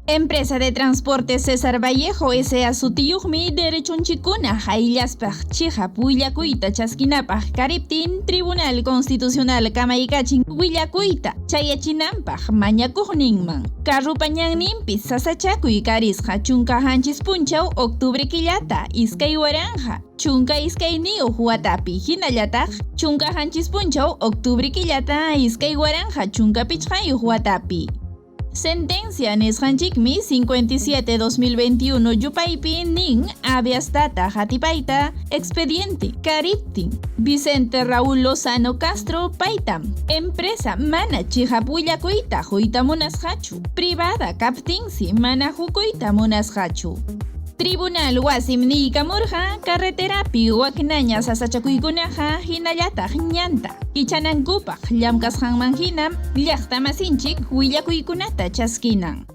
Empresa de Transporte César Vallejo S.A. sutiyuqmi derechunchikkuna hayllaspaq chiqap willakuyta chaskinapaq kariptin Tribunal Constitucional kamaykachin willakuyta chayachinanpaq mañakuqninman. Carrupa ñanninpi sasachakuy karisqa 17 punchaw octubre killata 2012 watapi hinallataq 17 punchaw octubre killata 2015 watapi. Sentencia nisqanchikmi 57-2021 yupaypi nin habeas data hatipayta expediente kariptin Vicente Raúl Lozano Castro paytam empresa mana chiqap willakuyta quyta munasqachu, privada kaptinsi mana hukuyta munasqachu. Tribunal wasim niykamurqa carreterapi waknaña sasachakuykunaqa hinallataq ñanta kichanankupaq llamkasqanmanhinam llaqtamasinchik willakuykunata chaskinan.